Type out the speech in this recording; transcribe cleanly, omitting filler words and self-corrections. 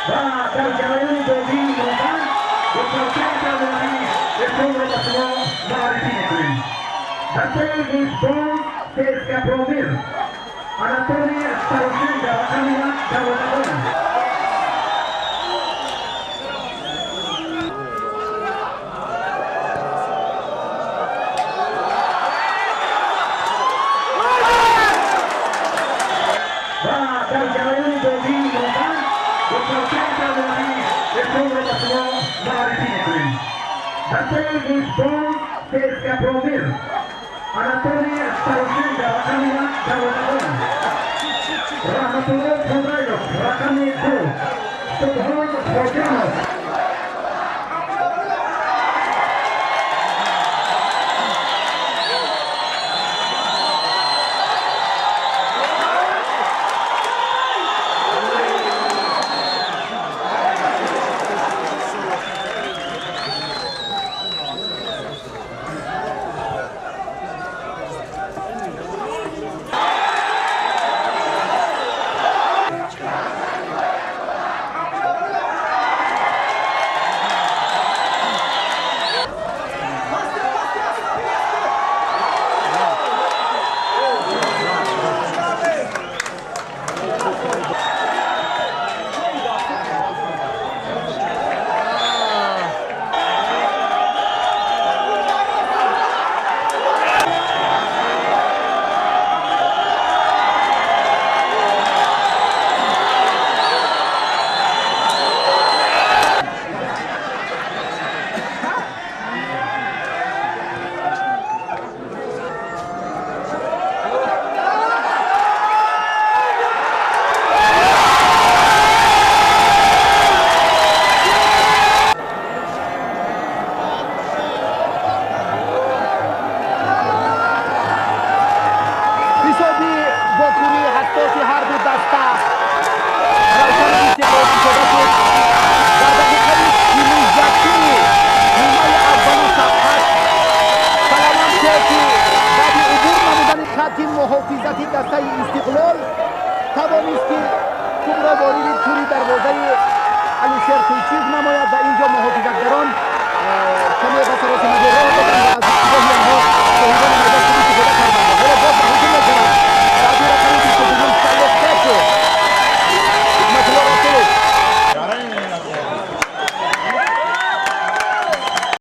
ва дар ҷараёни бозии мондан голкаркунии эшонро ба шумо муаррифӣ мекунем. Дастаи мизбон ЦСКА Промир, Анатолий Старошенко рақами 1 дарвозабон. Ва дар ҷараёни бозии мондан голкаркунии эшонро ба шумо муаррифӣ мекунем. Дастаи мизбон ЦСКА Промир, Анатолий Старошенко рақами 1 дарвозабон. Раҳматулло Фозилов рақами 2, Субҳон Хоҷамов. Муҳофизати дастаи Истиқлол тавонист, ки тӯбро вориди тури дарвозаи Алишер Тойчиев намояд ва инҷо муҳофизатгарон каме ба саросимагӣ роҳ доданд ва аз нигоҳи